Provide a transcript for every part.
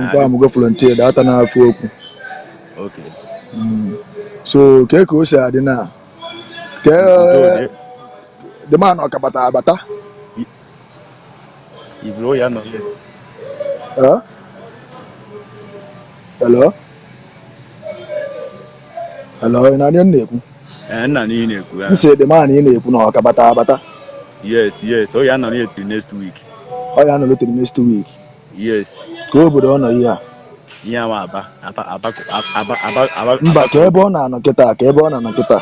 Confirm go frontier data na-afụ okwu. Okay. So kee ka o si adị na ke Udo dị. The man ọ ka bata abata? Ibro ya nọ here. Eh? Hello, hello, ị na-anụ ihe m na-ekwu? Eh, nna na ị na-ekwu. M si the man ị na-ekwu na ọ ka bata abata. Yes, ọ ya nọ here till next week. Ọ ya nọrọ till next week? Yes. Ka obodo ọ nọ ihe a? Ihe awa Aba, Aba, Aba, Aba, Aba, Aba. Mba. Aba. Ka ebe ọ na-anọ kịta, ka ebe ọ na-anọ kịta?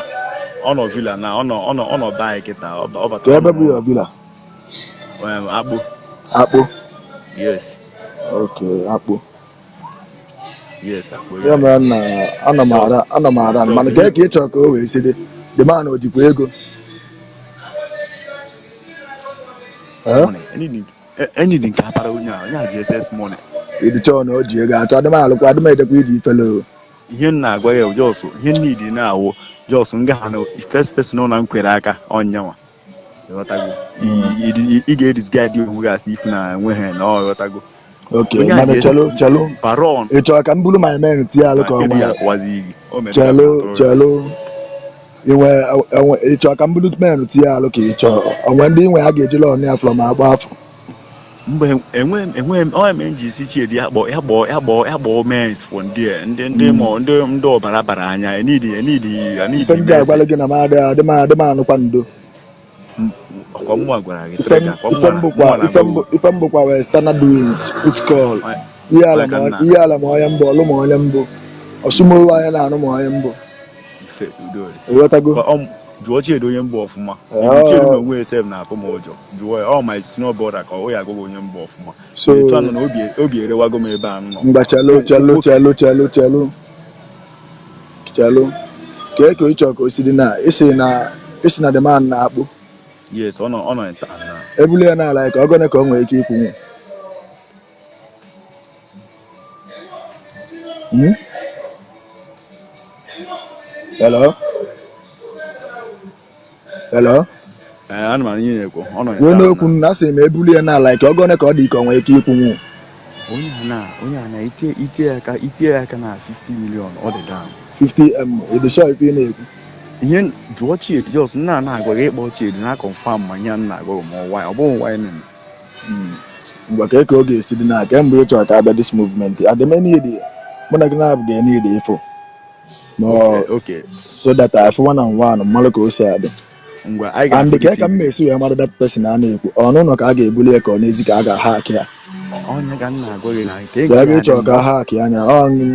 Ọ nọ villa na ọ nọ be anyị kịta. Ọ Ka batara ebe ọ bụ nọ ya villa? Akpụ. Akpụ? Yes. Ok, Akpụ. Yes, Akpụ. Ya mere na ana m ara, ana m ara, mana ka ị chọrọ ka o wee si dị, the man o jikwa ego? Eh? Money. Enyi dị nke apara onye a ji SS money. Ịdịchọ na o ji ego achọ, adịm alụkwa, adịm edekwa iji ifele o. Ihe m na-agwa ya, just ihe need na-awụ just nga ha na first person ọ na m kwere aka ọnyanwa, ịghọtago? Ị ga-edisguide onwe gị asị ifu na enweghị na ọ, ịghọtago? Ok. Onye a Mana ji chelu, chelu. Baron. Ị chọrọ ka m buru my men tinye alụ ka ọ Kedu ya nwee akụwazi gị o mere? Chelu, chelu, inwe enwe, ị chọrọ ka m buru men tinye alụ ka ị chọọ onwe ndị inwe a ga-eji lọn ya from agba afọ? Mgbe enwe m ọ mere m ji si Chiedi ya kpọọ, ya kpọọ, ya kpọọ, ya kpọọ mens for ndị a, ndị ma ndị ọbara bara anya enidi enidi enidi. Ife ndị agwala gị na m adị adị m adị m anụkwa ndo. Ọkwa mụnwa gwara gị. Ife Trigger, ọkwa ife mụnwa mbụkwa mụnwa ife na-agwa mbụ ife mbụkwa wee standard doings put call ihe ala Onye ka ma nna? Ihe ala ma onye mbụ ọlụ ma onye mbụ ọsụmowu anya na-anụ ma onye mbụ. Ife udo dị. Ịghọtago? Jụọ Chiedi onye mbụ ọfụma. Ah. Chiedi na onwe sef na-atụ m ụjọ. Jụọ ya, ọ my senior brother, ka ọ ya agwaghị onye mbụ ọfụma. So etu a nọ na obi erewago m ebe a m nọ. Ngwa, chelu, chelu, chelu, chelu, chelu, chelu, kee ka ị chọrọ ka o si dị na isi na the man na-akpụ? Yes, ọ nọ in town na. Ebulu ya n'ala ka ọ gọne ka o nwere ike ikwunwu. Hello? Hello? Ee, ana m anụ ihe na-ekwu. Ọ nọ in Kwuo town. N'okwu m na asị m ebulu ya n'ala ka ọ gọne ka ọ dị ka o nwere ike ikwunwu. Onye a na itie ya aka na 50 million, ọ dị down. 50M? Ịdị sure ife ị na-ekwu? Ihe jụọ Chiedi, just nna na-agwa gị ịkpọ Chiedi na confirm ma ihe a m na-agwa gị ma ọ why ọ bụghị why name. Ngwa, ka ọ ga-esi dị na kemgbe ị chọrọ ka abịa this movement adị m need mụ na gị na-abụ ga-need ịfụ ma ọ Okay. So that I fụ one on one mmalụ ka o si adị. Ngwa, anyị And ga-afụ ka ka m esi wee mara that person a na-ekwu, ọ n'ụlọ ka a ga-ebuli ya ka ọ n'ezi ka a ga-ha akị ya? Onye ka m na-agwa gị na nke Ka ebe ị ya chọrọ dị ka mma. ha akị anya, ọ ngị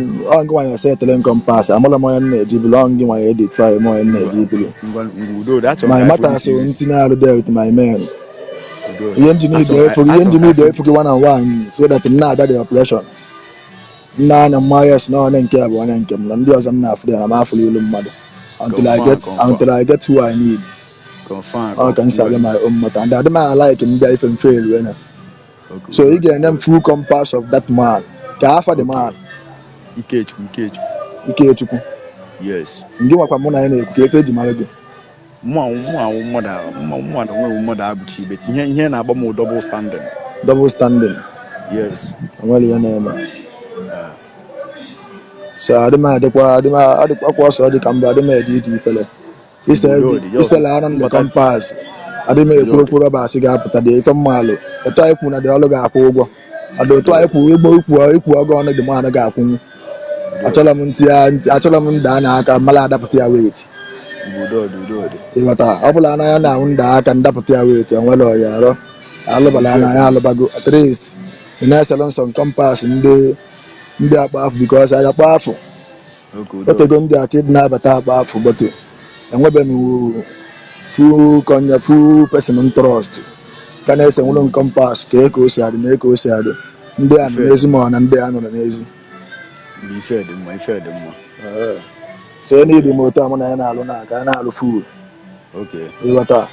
nwanyị setịrị compass, amara m onye m na-eji bulu, ọ ngị nwanyị edi try m onye m na-eji bulu. Ngwa ngwa, udo dị. Achọrọ My ka anyị matter fụ so this evening. ntinye arụ there with my men. Udo dị. Ihe njin ide Achọrọ efu ihe achọrọ njin ka ide anyị efu gị one on one so that m na-abịa the operation nna anya mma, yes, na onye nke a bụ onye nke m na ndị ọzọ m na-afụ ya na m afụrụ ilu mmadụ until I Confirm, get confirm. until I get who I need. Confirm. Ọ ka m si abịa my own matter and adị m like m bịa ife m fail na. Okay, So udo ị dị, ga-enye m udo dị. full compass of that man, ka afa the man. Ikechukwu, Ikechukwu. Ikechukwu? Yes. Ngị nwakwa mụ na ya na-ekwu, ka efe eji mara gị? Mụ mmadụ mụ na onwe m mmadụ abụchi ibe ihe na-agba m double standing. Double standing? Yes. Onwere ihe na-eme. Ah. So adị m adịkwa adị m adịkwa ọsọ dị ka mbụ, adị m eje ije ifele. Udo dị, just Isela anụ m dị mbata. Compass adị m ekwu Udo dị. Okwu rọba asị ga-apụta dị ife mmalụ etu anyị kwu na dị ọlụ ga-akwụ ụgwọ ọdụ otu anyị kwu igbo ikwu ikwu ọgụ ọnụ dị mmadụ ga-akwụnwu. Udo dị. Achọrọ m ntị ya, achọrọ m nda na aka mmalụ adapụta ya wait. Udo dị, udo dị. Ịghọta, ọ bụla anya na-ahụ nda aka ndapụta ya wait, onwere ọya arọ alụbala anya ya alụbago. At least ị na-eselu nsọ compass ndị akpa afọ because anyị akpa afọ. Okay, udo dị. Otego ndị achọ ịdị na-abata akpa afọ, but enwebeghị m full konye full person trust ka na-ese nwụrụ m compass ka o si adị na ka o si adị ndị a nọ Ife dị n'ezi ma ọ na ndị a nọrọ n'ezi. Ife dị mma, ife dị mma. Ee. So n'ịdị m otu a mụ na ya na-alụ na ka a na-alụ full. Ịghọta?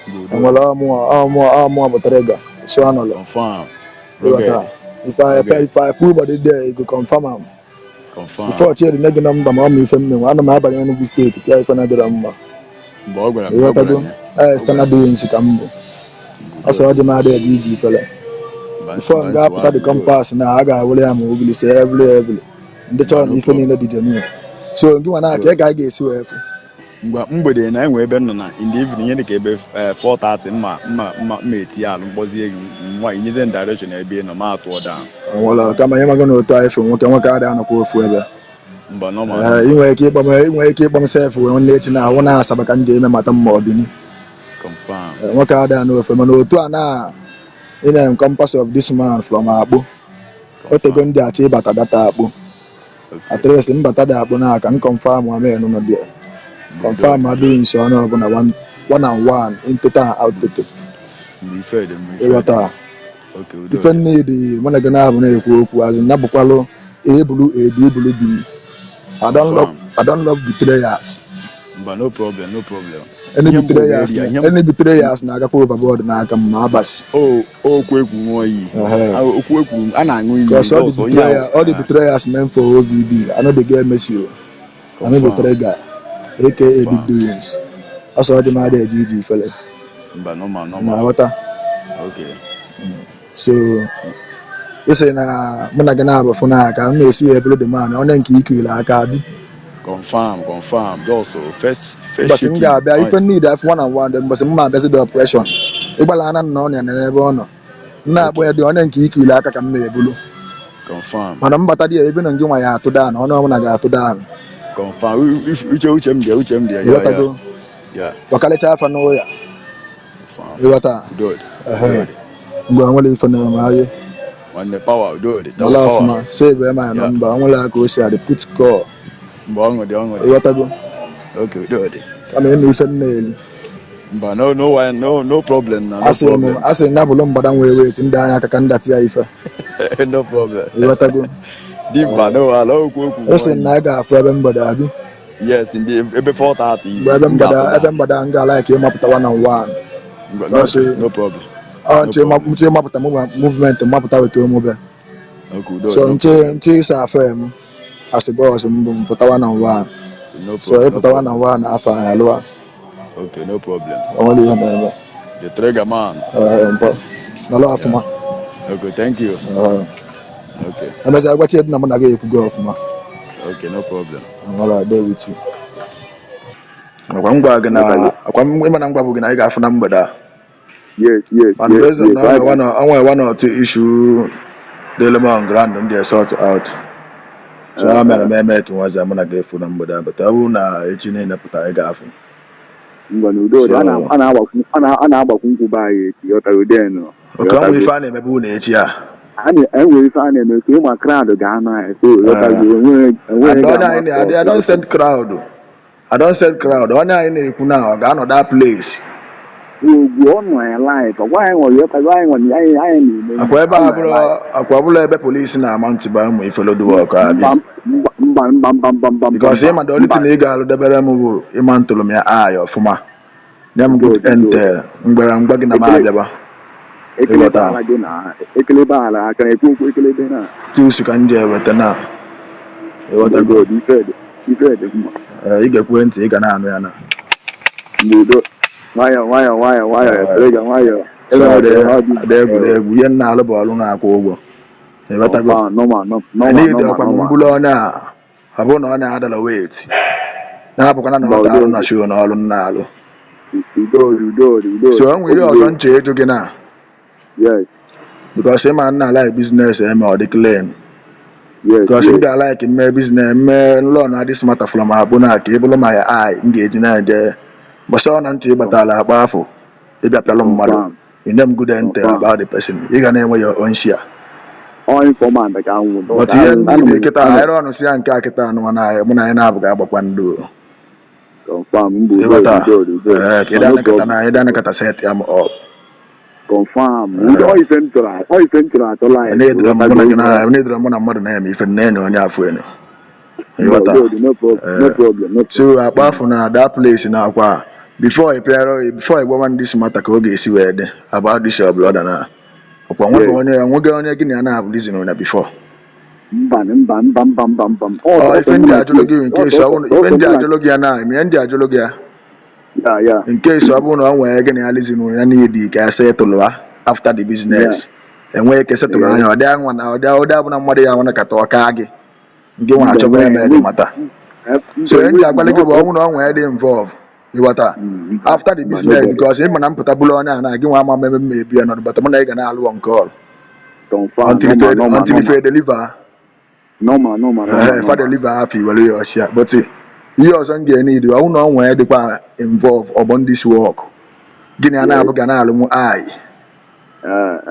Udo dị. Enwere ọmụọ ọmụọ ọmụọ bụ trigger so anọlọ. Confirm. Ịghọta? Rugged. If I Rugged. if I put body there, you go confirm am. Confirm. Before Chiedi nye gị nọmba ma ọ ma ife m menwe, ana m abanye Enugu Steeti pịa ife na-adịrọ mma. Mgbe ọ gwara m, ọ gwara Ịghọtago? m ya. Ee. Ọ gwara Standard m. doings ka m bụ ọsọ Udo ọ dị. dị m adị eje ije ifele. Mba, Before mba, m ga-apụta nsogbu the adị. compass na a ga-awụrụ ya ma ogili see every every ndị Mba, chọrọ na no ife niile problem. dị genuine. So gị nwa na ka ị ga ga-esi wee fụ. Ngwa, mgbede na enwe ebe m nọ na in the evening, ihe dịka ebe 4:30, mma etinye alụ mkpọzie gị nwa inyezie m direction ebe ị nọ, ma atụọ down. Onwere kama ihe mago na otu anyị fụ nwoke nwoke adịghị anọkwa ofu ebe. Mba, normal. Ee, Normal. ị nwere ike ịkpọ m, ị nwere ike ịkpọ m sef wee nwanne echi na ahụ na Asaba ka m ga-eme mata mma ọbini. Confirm. Ee, nwoke adịghị anọ ofu, mana otu a na ị na compass of this man from Akpụ otego. Confirm. Ndị achọ ịbata data Akpụ. At least mbata dị Akpụ na ka m confirm amen nọ there. Mgbe udo Confirm dị. adịghị nso onye ọbụla one one and one in total and out total. Mgbe ife dị, mgbe ife dị. Ịghọta? Okay, udo Ife dị. nnedi mụ na gị na-abụ na-ekwu okwu azụ na bụkwalụ A bulu A B bulu B. I don't love Confirm. I don't love betrayers. Mba, no problem, no problem. Any Ihe mbụ betrayers area na ihe any betrayers na-agakwa overboard n'aka m ma abasị. O okwu ekwu ṅụọ iyi. Ehe. Ah, okwu ekwu a na-aṅụ iyi. Because all the Just onye ahụ. betrayers, all the betrayers meant for OBB. I no dey get mercy o. I no Confirm. betray guy. AKA big Confirm. doings. Ọsọ dị m adị eje ije ifele. Mba, normal. Na Normal. aghọta. Okay. So ị na mụ na gị na-abụ fụ na ka m na-esi wee bụrụ the man onye nke ikiri aka abi. Confirm, confirm. Just first Mbọsị m shaking. ga-abịa ife need afụ one on one dị mbọsị m ma abịazi the operation. Ịgbala ana nna ọ na n'ebe ọ nọ. M na-akpọ ya dị onye nke ikiri aka ka m na-ebulu. Confirm. Mana mbata dị ya ebe na ngị nwa ya atụ down, onye ọbụla ga-atụ down. Confirm. Uche m dị, uche m dị ya. Ịghọtago? Ya. Ọkarịcha afa n'ụya. Confirm. Ịghọta? Udo dị. Ehe. Udo dị. Mgbe nwere ife na-eme anyị. Nwanne, power, udo dị. Nọla Power. ọfụma, save my number, nwere aka o si adị, put call. Mgbe ọṅụ dị, ọṅụ dị. Ịghọtago? Okay, udo dị. Kama eme ife m na-eri. Mba, no, no, no, no problem na, no Asị m problem. asị m nabụlụ mgbada nwee wait ndị anya aka ka ndati ya ife. No problem. Ịghọtago? Dimkpa, no ala okwu okwu. Esi m na ị ga-afụ ebe mgbede abi. Yes, ndị ebe 4:30. Mgbe ebe m mgbede ga-apụ. Ebe mgbede m ga like ịmapụta one on one. Ngwa, no, no problem. Ọ No nche problem. nche ịmapụta movement mapụta weta omume. Okay, udo, So no nche problem. nche ịsa afọ m asị bọs mbụ m pụta one on one. No So problem, no ịpụta one problem. on one afọ anyị alụwa. Okay, no problem. O nwere ihe na-eme. The trigger man. Ee, mpọ nọrọ ọfụma. Okay, thank you. Ee. Okay. Emesịa gwachi edu na mụ na gị ekwugo ọfụma. Okay, no problem. Nọrọ dey with you. Akwa m gwa gị na akwa m ịma na m gwabụ gị na anyị ga-afụ na mgbede a. Yes. Mana based on na onwe one or two issue dịlụ m on ground ndị sort out. So ha mere m eme etu nwazi mụ na gị efu na mgbede a, but ọ bụrụ na echi niile pụta, anyị ga-afụ. Ngwa, n'udo dị. So A na-agbakwu nkwụ be anyị echi, ghọtago den. Oke ọnwa ife a na-emebe unu echi a. A na-enwere ife a na-eme ka ịma crowd ga-anọ anyị, so ghọtago, enweghị enweghị And onye ga-ama. anyị na I don't send crowd. I don't send crowd. Onye anyị na-ekwu na ọ ga-anọ that place. Ogwu ọ nọ ya live, ọgwa anyị nwere, ghọtago, anyị nwere anyị na-eme. Akwa ebe ọ a nọ ya bụrụ live. akwa bụrụ ebe polisi na-ama ntị ba ụmụ ifeloduwọk abịa. Mba, mba, mba, mba, mba, mba, mba. Because mba ịma the only mba thing ị ga-alụ debere m bụ ịma ntụrụ m ya eye ọfụma. Nye m good Good, good. intel mgbere mgbe gị na m Ekele abịaba. Ekelebe Ịghọta? ala gị na ekelebe ala aka na-ekwu okwu ekelebe na. Tools ka m ji eweta na. Ịghọtago? Good, ife dị mma. Ee, ị ga-ekwe ntị, ị ga na-anụ ya na. N'udo, nwayọ nwayọ nwayọ nwayọ. Ee. Efere ga nwayọ. So ebe ada egwuregwu ihe m na-alụ bụ ọrụ na-akwụ ụgwọ. Ịghọtago? Normal, normal. N'ihi Normal. ọkwa m Normal. mbulu onye a ọ bụrụ na ọ na-adala wait na-apụkwana na Mba, ọ udo alụ na show na ọrụ m na-alụ. Udo, udo, udo. So o nwere ihe ọzọ nche ịjụ gị na because ịma nna like business eme ọ dị clean. Because m ga-like mme business mme nlọ na this matter from akpụ na ka ị bụrụ my eye m ga-eji na-eje gbasa ọ na ntị ịbatala akpa afọ ịbịa pịalụ mmadụ. Confirm. Ị nye m good intel Confirm. about the person, ị ga na-enwe your own share. Ọ informant ka anwụ. But ihe ndị kịta anyị ọnụ si ya nke a kịta anụ na mụ na anyị na-abụ ga-agbakwa ndụ. Confirm, mbụ, udo. Ịghọta? Udo, udo. Ee, ka ịda nakọta na ịda nakọta set ya m up. Confirm, udo. Ọ ife m chọrọ atọ line. Na-edoro mụ na gị na na-edoro mụ na mmadụ na-eme ife na-enye onye afọ enu. Ịghọta? Udo, no problem, no problem, no. So akpa afọ na that place na akwa before ị pịara before ị gwawa this matter ka ọ ga-esi wee dị about this your brother na ọkwa nwoke onye nwoke onye gị na ya na-abụ reason na before. Mba, mba, mba, mba, mba, mba. Ọ ife ndị ajụlụ gị nke isi ọ bụrụ ife ndị ajụlụ gị ya na ihe ndị ajụlụ gị ya Ya. nke isi ọ bụrụ na ọ nwere gị na ya reason ya need ka ya settle ha after the business. Enweghị ike setụrụ anya ọ dị anwa na ọ dị ọ dị abụ na mmadụ ya nwana kata ọka gị gị nwa achọkwa eme dị mata. So ihe m ji agwala gị bụ ọnwụ na ọ nwee dị involve, ịghọta, after the business, because ị ma na mpụta bụrụ onye a na gị nwa ama mmemme mma ebi ya nọdụ, but mụ na ị ga na-alụ on call Confirm. until Normal, ife normal, until ife normal. deliver. Normal, normal, normal, Ee, fa normal. deliver afọ iwere ya ọchịa, but ihe ọzọ m ga-enid, ọnwụ na ọ nwee dịkwa involve ọgbọ this work gịnị a na-abụ ga na-alụ ai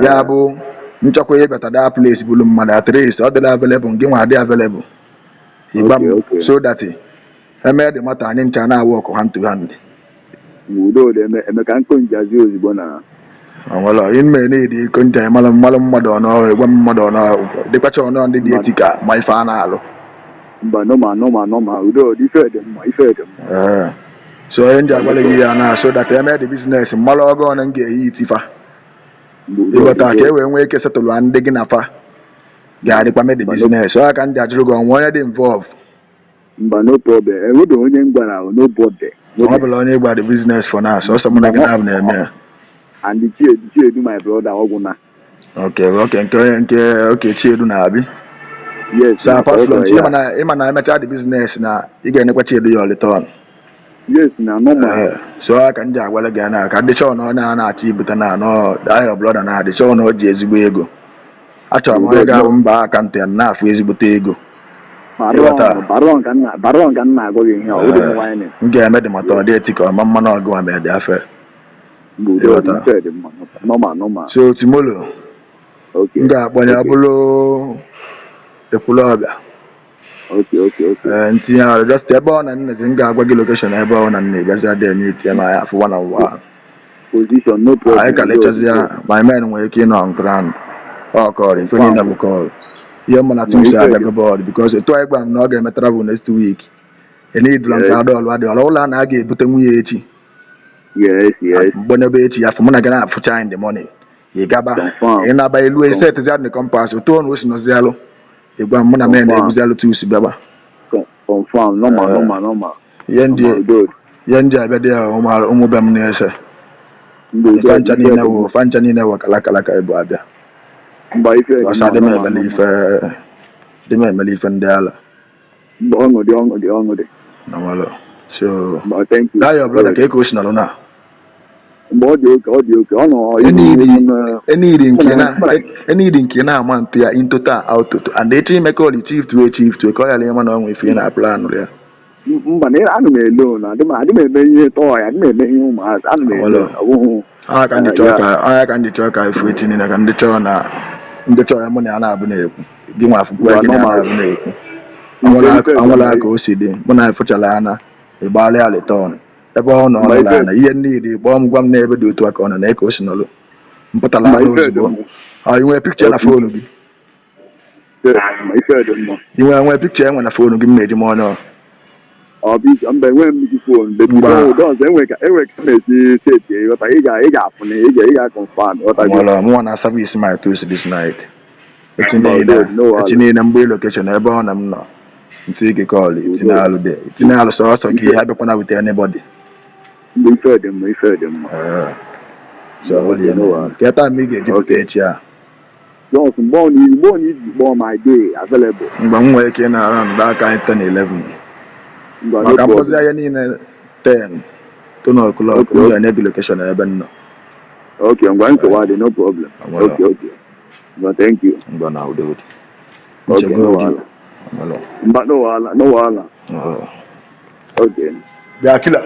ya bụ nchọkwa ịbata that place bụrụ mmadụ, at least ọ dịla available, gị nwa adị available, ịgba m so that eme dị mata anyị ncha na-work hand to hand. Udo dị. Emeka nkụ njazi ozugbo na Onwere ime need iko ncha mmalụ mmalụ mmadụ ọnụ egwe mmadụ ọnụ dịkwacha ọnụ ndị dị etika ma ife a na-alụ. Mba, normal, normal, normal. Udo dị, ife dị mma, ife dị mma. Ee. So onye nji agwala gị ya na so that eme the business mmalụ ọgụ ọnụ m ga-eyi itifa. Mba, udo dị. Ịghọta, ka e wee nwee ike setụlụ ndị gị na fa ga-adịkwa mee the business. Ọ ka m ji ajụrụ gị onwe onye dị involve. Mba, no problem. Enwebeghị onye m gwara ahụ, nobody. Ọ bụla onye gba the business for now, sọsọ mụ na gị na-abụ na-eme ya. And Chiedu, Chiedu my brother, ọgwụ na. Okay, nke onye nke okay, Chiedu na-abị. Yes. So apart from ya. ịma na emecha the business na ị ga-enyekwa Chiedu ya return. Yes, na normal. Ee, so ọ ka m ji agwala gị na ka ndị chọọ na onye a na-achọ ibute na anọ ahịa brother na adị chọọ na o ji ezigbo ego. Achọrọ m onye ga-abụ mba akaụntụ ya na-afụ ezigbote ego. Ịghọta. Baron, baron ka nna, baron ka nna agwa gị ihe ọ bụrụ nwaanyị. M ga-eme dị mata ọ dị eti ka ọma mmanụ ọgụ ma dị afe. Mba, udo dị. Ịghọta. Ife dị mma, normal, normal. So tomorrow Okay. m ga-akpọnye ọ bụrụ Ekwulọbịa. Okay. Ee, ntinye arụ just ebe ọ na nnezi m ga-agwa gị location ebe ọ na nna ịbịazi adị enye itinye ma ya afụ one on one. Position, no problem. Anyị ka lechazi ya, my men nwere ike ịnọ on ground ọ kọrọ ife niile bụ kọrọ ihe mma na things abịago board, because etu anyị gwara m na ọ ga-eme travel next week, enidula m ka adị ọlụ adị ọlụ ụlọ a na a ga-ebute nwunye echi. Yes. Mgbanyebe echi ya afọ mụ na gị na-afụcha in the morning, ị gaba. Confirm. Ị na-aba elu esetizi adị compass otu ọ na o si nọzialụ, ịgwa m mụ na men Confirm. na-ebuzialụ tools bịaba. Confirm, normal, Eh. normal, normal. Ihe ndị Normal, good. ihe ndị abịa dị ya ụmụ be m na-ese. Mba, udo fancha dị. niile wụ fancha niile wụ kala ka ebu abịa. Mba, ife dị ọsọ mma, adị m normal, emele normal. ife dị m emele ife ndị ala. Mba, ọṅụ dị, ọṅụ dị, ọṅụ dị. Na nwere so Mba, thank you. That your brother, ka eke o si nọrọ na Mgbe ọ dị oke, ọ dị oke, ọ nọ. Enidi nke na-ama ntụ ya in total out to and echi ime call chief to chief to ka ọ ghara ịma na ọ nwe ife ị na-aplan ya. Mba, na ana m elo na adị m adị m eme ihe tọọ ya, adị m eme ihe ụmụazị, ana m elo Walo. ọ bụghị. Anya ka ndị chọọ ka anya ka ndị chọọ ka efu echi niile ka ndị chọọ na ndị chọọ ya mụ na ya na-abụ na-ekwu gị nwa afụkwa gị na ya na-abụ na-ekwu anwụla ka o si dị mụ na efụchala ya na ịgbalị ya return ebe ọ nọ ọ nọrọ ana ihe niile kpọọ m gwa m n'ebe dị otu a ka ọ nọ na ka o si nọrọ mpụtara Mba, ana ife dị ozugbo. mma. Ọ ị nwere picture na phone gị? Ma ife dị mma. Ị nwere picture enwe na phone gị m na-eji m onye ọ? Ọ bụ mba, enweghị m nnukwu phone. Mba. Ụdọ ọzọ enwe ka m esi seti ịghọta, ị ga-afụ na ị ga confirm, ịghọta gị. Nwere mụnwa na service my tools this night echi Mba, niile. no wahala. Echi niile mgbe location ebe ọ na m nọ ntị gị call itinye alụ dị itinye alụ sọsọ gị ha bịakwana with anybody. Mgbe ife dị mma, ife dị mma. Eh, so ọ dị No wahala. ka time ị ga-eji pụta echi a? Just mgbe ọ na iji kpọọ my day available. Mgbe m nwere ike ị na-ara mgbe aka anyị 10 11. Mgbe no maka mkpọzi problem. ahịa niile 10 10 o'clock. M ga-enye gị location ebe m nọ. Okay, ngwa, nsogbu adị, no problem. Nwere. Okay, ngwa, thank you. Ngwa na udo dị. Okay, no wahala. Nwere. Mba, no wahala, no wahala. Oh. Okay. Bịa kila.